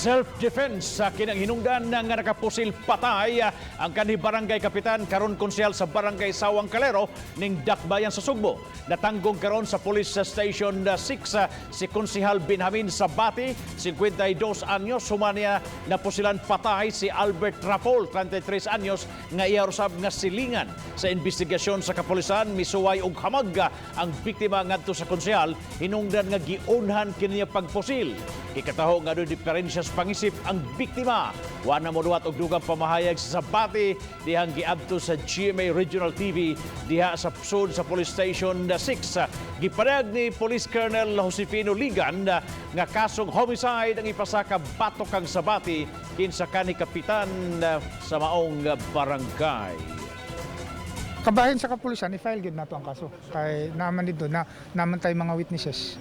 Self-defense sa kinang hinungdan nga nakapusil patay ang kanhi barangay kapitan karon konsehal sa Barangay Sawang Calero ning Dakbayan sa Sugbo. Natanggong karon sa Police Station 6 si Konsehal Benjamin Sabati, 52 anyos, human niya napusilan patay si Albert Rafol, 33 anyos, nga iya usab nga silingan. Sa investigasyon sa kapulisan, misuway og hamag ang biktima ngadto sa konsehal hinungdan nga giunhan kini niya pagpusil. Gikataho nga doon diferensya sa pangisip ang biktima. Wa na moduwat og dugang pamahayag sa Sabati dihang giadto sa GMA Regional TV diha sa sud sa Police Station 6. Gipadayag ni Police Colonel Josefino Ligan nga kasong homicide ang ipasaka batok kang Sabati kinsa kani kapitan sa maong barangay. Kabahin sa kapulisan, i-file gyud nato ang kaso. Kay naman dito na naman tayo mga witnesses.